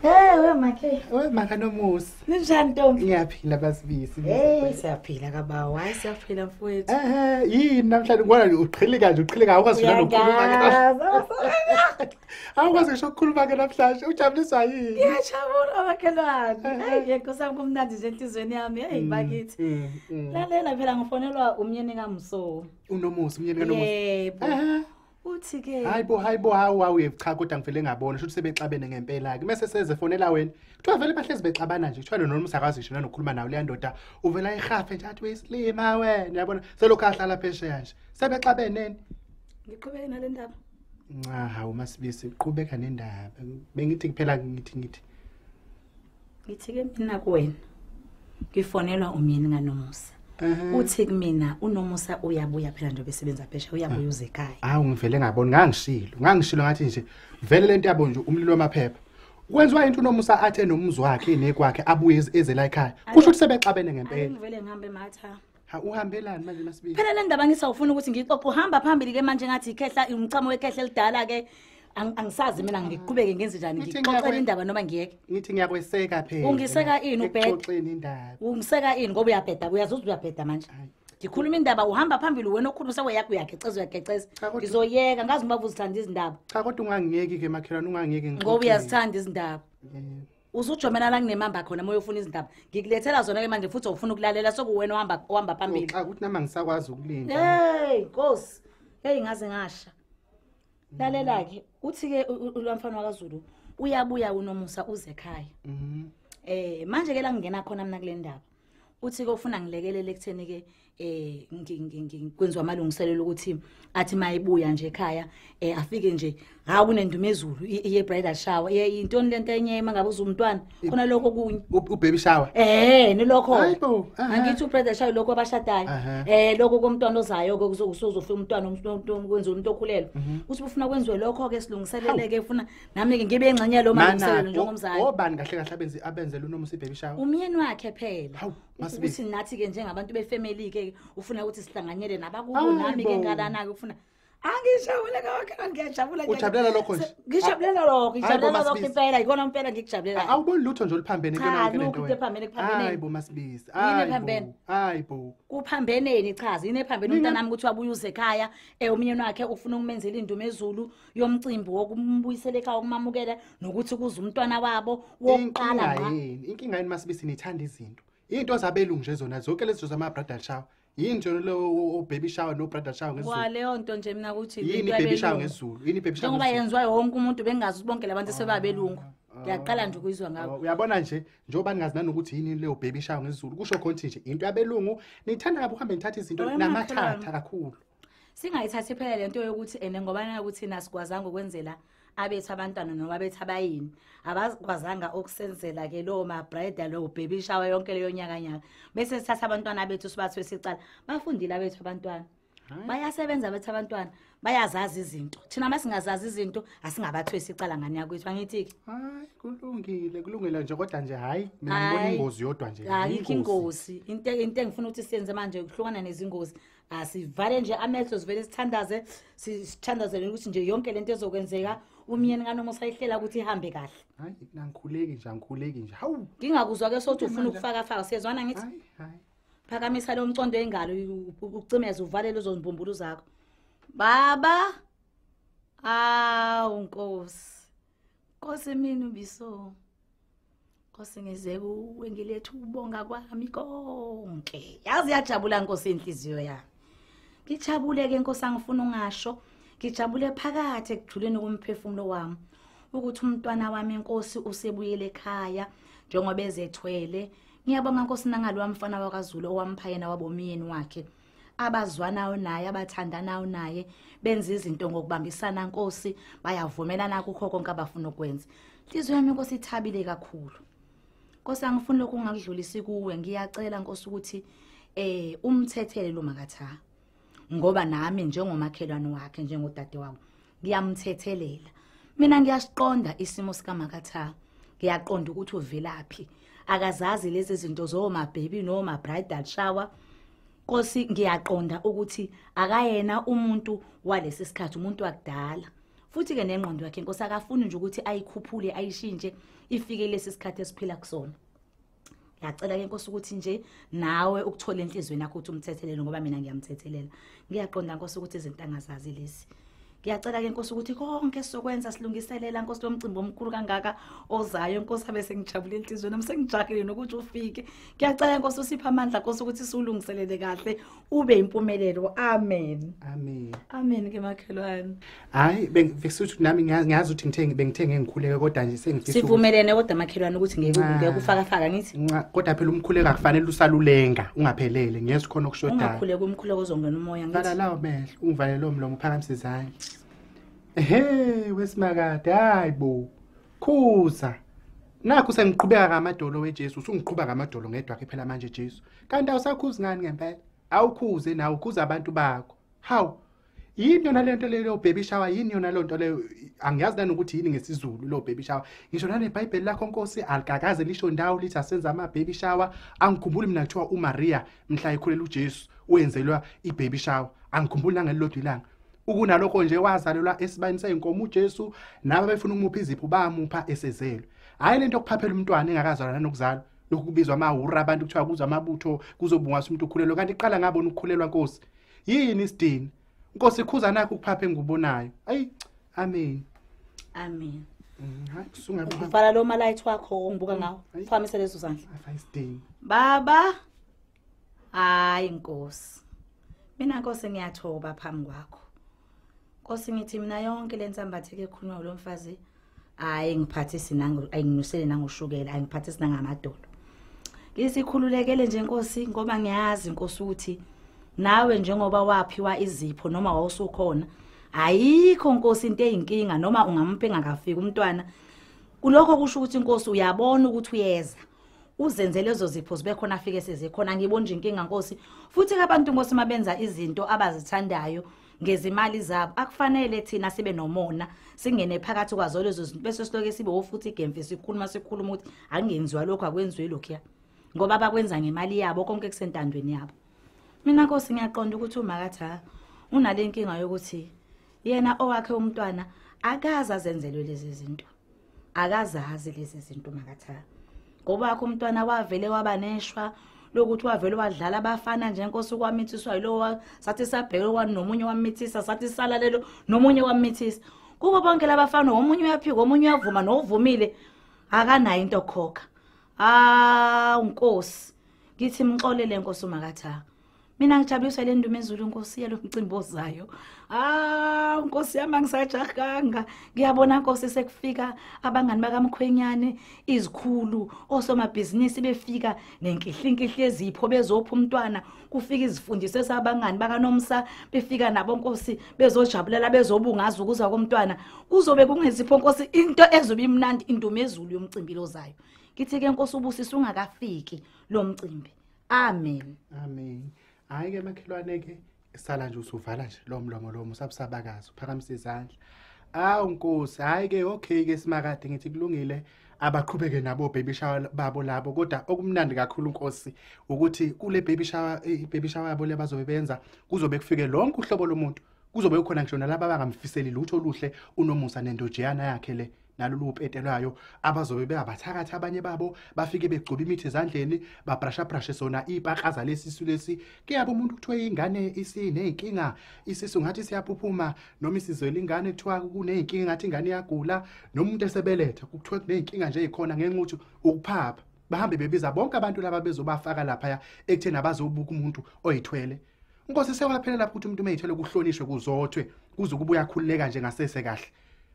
Hey we makhe. We maka Nomusa. Ninjani ntombi? Ngiyaphila basibisi. Hey siyaphila kabawo. Hayi siyaphila mfowethu. Yini namhlanje ngibona uqhilika nje uqhilika awukwazi nokukhuluma ke. Awukwazi ngisho ukukhuluma ke namhlanje ujabuliswa yini? Ngiyajabula makhelwane. Hayi yekho sami kumnandi nje enhlizweni yami. Hey bakithi. Lalela phela ngifonelwa umyeni kaMso. UNomusa umyeni kaNomusa. Yebo. Uthi ke hayibo hayibo hawu cha kodwa ngivele ngabona shuthi sebexabene ngempela ke mase seze fonela wena kuthiwa vele bahlezi bexabana nje kuthiwa noNomusa akazi ngisho nanokukhuluma nawe leya ndoda uvela ihafe nje athi uyisilima wena uyabona selokhu ahlala phesheya nje sebexabeneni. Ngiqhubeke nale ndaba? Cha hawu Masibisi uqhubeka nendaba bengithi kuphela ngithi ke mina kuwena ngifonelwa umyeni kaNomusa. Uthi kumina uNomusa uyabuya phela nje besebenza phesha uyabuya uze ekhaya. Hawu ngivele ngabona ngangishilo ngathi nje vele lento yabo nje umlilo wamaphepha. Kwenziwa into uNomusa athe nomuzi wakhe nekwakhe abuye eze la ekhaya. Kusho ukuthi sebexabene ngempela. Ngivele ngihambe matha. Ha uhambelani manje Masibisi? Phela le ndaba ngisawufuna ukuthi ngixoxe uhamba phambili ke manje ngathi ikhehla umchamo wekhehla elidala ke angisazi mina ngiqhubeke ngenze njani ngixoxela indaba noma ngiyeke. Ngithi ngiyakweseka phela. Ungiseka ini ubheda? Ngixoxeni indaba. Ungiseka ini ngoba uyabheda uyazuza uyabheda manje. Ngikhuluma indaba uhamba phambili wena okhuluma seweyakho uyageceza uyageceza. Ngizoyeka ngazi ngoba uzithanda izindaba. Cha kodwa ungangiyeki ke makhelwane ungangiyeki ngixoxe. Ngoba uyazithanda izindaba. Uzujomela la kunemamba khona moyo ufuna izindaba. Ngikulethela zona ke manje futhi ufuna ukulalela sokuwena uhamba phambili. Cha ukuthi nama ngisakwazi ukulinda. Hey Nkosi. Hey ngaze ngasha. Lalela ke uthi ke ulwamfana wakaZulu uyabuya uNomusa uze ekhaya. Manje ke la ngingena khona mina kule ndaba. Uthi ke ufuna ngilekelele ekutheni ke kwenziwa amalungiselelo ukuthi athi mayibuya nje ekhaya afike nje ha kunendumezulu iye bridal shower intoni lento enye mangabe uzumntwana khona lokho kunye ubaby shower nilokho angithi ubridal shower lokho abashadayo lokho komntwana ozayo ke kuzofika umntwana kwenziwa umuntu okhulelwe uthi ufuna kwenziwe lokho ke silungiselele ke ufuna nami ke ngibe engxenye lo malungiselelo njengomzali. Obani kahle kahle abenzela uNomusa ibaby shower? Umyeni wakhe phela. Ukuthi nathi ke njengabantu befamily ke ufuna ukuthi sihlanganyele nabakubo nami ke ngalana ke ufuna angijabule ngakho ngiyajabula nje. Ujabulela lokho nje? Ngijabulela lokho, ngijabulela lokho impela ikona impela ngikujabulela. Awuboni lutho nje oluphambene kuyona yonke lento wena. Hayibo Hayibo Masibisi. Hayibo. Hayibo. Kuphambeneni chaza yini ephambene umntanami ukuthi wabuya uze ekhaya umyeni wakhe ufuna ukumenzela indumezulu yomcimbi wokumbuyisela ekhaya ukumamukela nokuthi kuze umntwana wabo wokuqala ngqa. Inkinga yini Masibisi nithanda izinto. Into zabelungu nje zona zonke lezi zama bridal shower. Yini nje lo baby shower no bridal shower ngesiZulu? Kwa leyo nto nje mina ukuthi into baby shower ngesiZulu. Yini baby shower? Njengoba yenziwa wonke umuntu bengazi bonke labantu sebabelungu. Ngiyaqala nje ukuyizwa ngakho. Uyabona nje njengoba ningazi nanokuthi yini leyo baby shower ngesiZulu kusho khona nje into yabelungu nithanda kabi uhambe nithatha izinto namathatha kakhulu. Singayithathi phela lento yokuthi ene ngoba na ukuthi nasikwazanga ukwenzela abethu abantwana noma abethu abayini abakwazanga ukusenzela ke lo ma bridal lo baby shower yonke leyo nyaka nyaka bese sithatha abantwana bethu sibathwe sicala bafundile abethu abantwana bayasebenza abethu abantwana bayazazi izinto thina masingazazi izinto asingabathwe sicala ngani yakwethu angithi ke hayi kulungile kulungile nje kodwa nje hayi mina ngibona ingozi yodwa nje ayikho ingozi into engifuna ukuthi siyenze manje ukuhlukana nezingozi asivale nje amehlo sivele sithandaze sithandazele ukuthi nje yonke lento ezokwenzeka umyeni kaNomusa ayihlela ukuthi ihambe kahle. Hayi nangikhuleki nje angikhuleki nje. Hawu ngingakuzwa ke sothi ufuna ukufaka faka siyezwana ngithi. Hayi hayi. Phakamisa lo mcondo wengalo ucimeze uvalele uzozimbumbulu zakho. Baba awu Nkosi. Nkosi mina ubiso. Nkosi ngize kuwe ngiletha ukubonga kwami konke. Yazi yajabula Nkosi inhliziyo yami. Ngijabule ke Nkosi angifuna ungasho. Ngijabule phakathi ekujuleni komphefumulo wami ukuthi umntwana wami inkosi usebuyele ekhaya njengoba ezethwele. Ngiyabonga Nkosi nangalo wamfana wakaZulu owampha yena wabomyeni wakhe abazwanayo naye abathandanayo naye benza izinto ngokubambisana Nkosi bayavumelana kukho konke abafuna ukwenza. Inhliziyo yami Nkosi ithabile kakhulu. Nkosi angifuni lokhu ungakudlulisi kuwe ngiyacela Nkosi ukuthi umthethele lo makatha. Ngoba nami njengomakhelwane wakhe njengodade wabo ngiyamthethelela. Mina ngiyasiqonda isimo sika Makatha. Ngiyaqonda ukuthi uvelaphi. Akazazi lezi zinto zoma baby noma bridal shower. Nkosi ngiyaqonda ukuthi akayena umuntu walesi sikhathi umuntu wakudala. Futhi ke nengqondo yakhe Nkosi akafuni nje ukuthi ayikhuphule ayishintshe ifike lesi sikhathi esiphila kusona. Ngiyacela ke Nkosi ukuthi nje nawe ukuthola enhlizweni yakho ukuthi umthethelele ngoba mina ngiyamthethelela. Ngiyaqonda Nkosi ukuthi izinto angazazi lezi. Ngiyacela ke Nkosi ukuthi konke sizokwenza silungiselela Nkosi lomcimbi omkhulu kangaka ozayo Nkosi abe sengijabule enhlizweni nami sengijahile nokuthi ufike. Ngiyacela Nkosi usiphe amandla Nkosi ukuthi siwulungiselele kahle ube impumelelo. Amen. Amen. Amen ke makhelwane. Hayi bengifisa nami ngiyazi ukuthi bengithenge ngikhuleke kodwa nje sengifisa sivumelene kodwa makhelwane ukuthi ngeke ufaka faka ngithi. Kodwa phela umkhuleko akufanele usalulenga ungaphelele ngiyezwa khona okushodayo. Ungakhuleka umkhuleko ozongena umoya ngithi. Vala lawo mehlo ungivalele lo mlomo uphakamisa izandla. Ehhe wesimakade hayibo khuza nakho sengiqhubeka ngamadolo weJesu usungiqhuba ngamadolo ngedwa ke phela manje Jesu kanti awusakhuzi ngani ngempela awukhuze nawe ukhuza abantu bakho hawu yini yona lento leyo baby shower yini yona lonto leyo angiyazi nanokuthi yini ngesiZulu lo baby shower ngisho naneBhayibheli lakho Nkosi alikakaze lisho ndawo lithi asenza ama baby shower angikhumbuli mina kuthiwa uMaria mhla ekhulela uJesu wenzelwa ibaby shower angikhumbuli nangelilodwa ilanga ukunalokho nje wazalelwa esibayeni seyinkomo uJesu nabo befuna ukumupha izipho bamupha esezelwe hayi lento okuphaphela umntwana engakazalwa nanokuzalwa lokhu kubizwa amahura abantu kuthiwa kuzwa amabutho kuzobungwa umuntu ukhulelwa kanti iqala ngabona ukukhulelwa Nkosi yini isidini Nkosi ikhuza nakho ukuphapha engubonayo ayi amen amen hayi kusungabe uvala lo malight wakho ongibuka ngawo phakamisa lezo zandla afa isidini baba hayi Nkosi mina Nkosi ngiyathoba phambi kwakho Nkosi ngithi mina yonke lensambatheke ekhulunywa lo mfazi hayi ngiphathisi nango ayinginusele nangoshukela ayingiphathisi nangamadolo. Ngisikhululekele nje Nkosi ngoba ngiyazi Nkosi ukuthi nawe njengoba waphiwa izipho noma wawusukhona ayikho Nkosi into eyinkinga noma ungamphe engakafiki umntwana. Kulokho kusho ukuthi Nkosi uyabona ukuthi uyeza uzenzele lezo zipho zibe khona afike sezikhona ngibona nje inkinga Nkosi futhi ke abantu Nkosi mabenza izinto abazithandayo ngezimali zabo akufanele thina sibe nomona singene phakathi kwazo lezo zinto bese siloke sibe ofuthi igemfe sikhuluma ukuthi angenziwa lokho akwenziwe lokho ngoba bakwenza ngemali yabo konke kusentandweni yabo. Mina Nkosi ngiyaqonda ukuthi uMakatha unale inkinga yokuthi yena owakhe umntwana akaze azenzelwe lezi zinto akazazi lezi zinto uMakatha ngoba wakhe umntwana wavele wabaneshwa lokuthi wavele wadlala abafana nje Nkosi kwamithiswa yilowa sathi sabheke kwani nomunye wamithisa sathi salalelo nomunye wamithisa kubo bonke labafana omunye uyaphika omunye uyavuma novumile akanayo into okhokha. Ah Nkosi ngithi mxolele Nkosi uMakatha mina ngijabuliswa le ndumezulu Nkosi yalo mcimbi ozayo. Ah Nkosi yami angisajahanga ngiyabona Nkosi sekufika abangani bakamkhwenyane izikhulu osomabhizinisi befika nenkihlinkihli ezipho bezopha umntwana kufika izifundiso sabangani bakaNomsa befika nabo Nkosi bezojabulela bezobungaza ukuza komntwana kuzobe kungezipho Nkosi into ezobe imnandi indumezulu yomcimbi lozayo. Ngithi ke Nkosi ubusisa ungakafiki lo mcimbi. Amen. Amen. Hayi ke makhelwane ke sala nje usuvala nje lo mlomo lo usabusabakaza uphakamisa izandla. Awu Nkosi hayi ke okay ke simakade ngithi kulungile abaqhubeke nabo baby shower babo labo kodwa okumnandi kakhulu Nkosi ukuthi kule baby shower ibaby shower yabo lebazobe benza kuzobe kufike lonke uhlobo lomuntu kuzobe kukhona ngisho nalabo abangamfiseli lutho oluhle uNomusa nendojiyana yakhe le nalolu upetelwayo abazobe beyabathakatha abanye babo bafike begcoba imithi ezandleni babrasha brashe sona ipakaza lesisu lesi kuyabo umuntu kuthiwa ingane isineyinkinga isisu ngathi siyaphuphuma noma isizwele ingane kuthiwa kuneyinkinga ngathi ingane iyagula noma umuntu esebeletha kuthiwa kuneyinkinga nje ezikhona ngenxa ukuthi ukuphapha bahambe bebiza bonke abantu laba bezobafaka lapha ekutheni abazobuka umuntu oyithwele. Nkosi sewaphela lapho ukuthi umuntu mayithwele kuhlonishwe kuzothwe kuze kubuya khululeka nje ngasese kahle.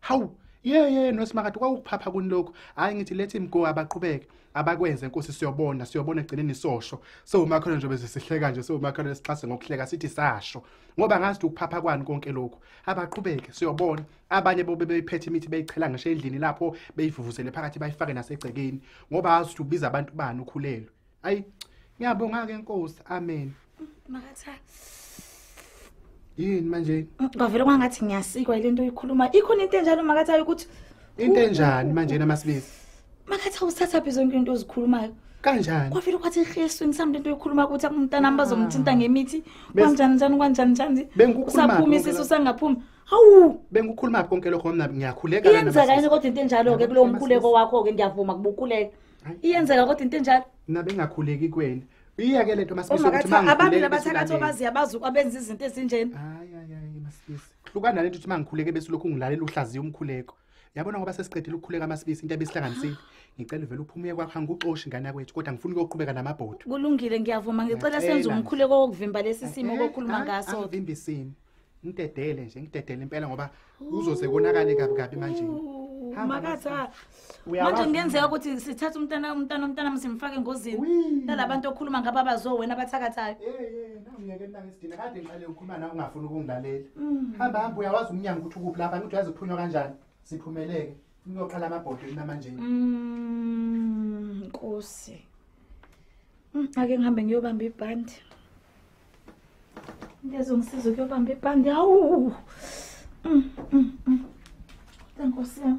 Hawu ye nosimakade kwawukuphapha kuni lokho hayi ngithi let him go abaqhubeke abakwenze Nkosi siyobona egcineni sosho so umakhelwane nje bese sihleka nje so umakhelwane sixhase ngokuhleka sithi sasho ngoba ngazi ukuphapha kwani konke lokho abaqhubeke siyobona abanye bobe beyiphethe imithi beyichela ngisho endlini lapho beyivuvuzele phakathi bayifake nasegcekeni ngoba azi ukuthi ubiza abantu bani ukhulelwe. Ayi ngiyabonga ke Nkosi. Amen. Makatha yini manje ngavele kwangathi ngiyasikwa ile nto oyikhuluma ikhona into enjalo Makatha ukuthi into enjani manje namasibisi Makatha usatha phi zonke into ozikhulumayo kanjani kwavele kwathi ihesweni sami lento oyikhuluma ukuthi umntana wami bazomthinta ngemithi kanjani njani kanjani njani bengukhuluma usaphuma isisu sangaphuma. Hawu, Bengukhuluma konke lokho mina ngiyakhuleka lana. Iyenzeka yini kodwa into enjalo ke kulowo mkhuleko wakho ke? Ngiyavuma kubukhuleka. Iyenzeka kodwa into enjalo? Mina bengakhuleki kuwena. Iya ke lento Masibisi ukuthi Omakatha abantu mangikhuleke labathakathi obaziya bazi abenza izinto ezinjena. Hayi hayi hayi Masibisi. Hlukana nalento ukuthi mangikhuleke bese lokhu ngilalela uhlaziya umkhuleko. Yabona ngoba sesiqedile ukukhuleka Masibisi, into ebisihlanganisile. Ngicela uvele uphume uye kwakho, angikuxoshi ngane yakwethu, kodwa ngifuna ukuyoqhubeka namabhodo. Kulungile, ngiyavuma. Ngicela Ngiyacela senze nje. umkhuleko wokuvimba lesi simo kokhuluma ngaso. Angivimbi isimo. Ngidedele nje, ngidedele impela ngoba uzoze konakale kabi kabi manje. Hamba, Makatha. Uyawazi Manje kungenzeka ukuthi sithathe umntana simfake engozini. Wee. Nalabantu okhuluma ngabo abazo wena abathakathayo. Hey, nangiyeke mina ngesidina kade ngiqale ukukhuluma nawe ungafuni ukungilalela. Hamba hamba, uyawazi umnyango ukuthi ukuphi lapha, ngithi uyazi kuphunywa kanjani. Siphumeleke. Uyoqala amabhodo mina manje. Nkosi. Ake ngihambe ngiyobamba ibhandi. Ngiyazongisiza ukuyobamba ibhandi. Hawu. Nkosi yami.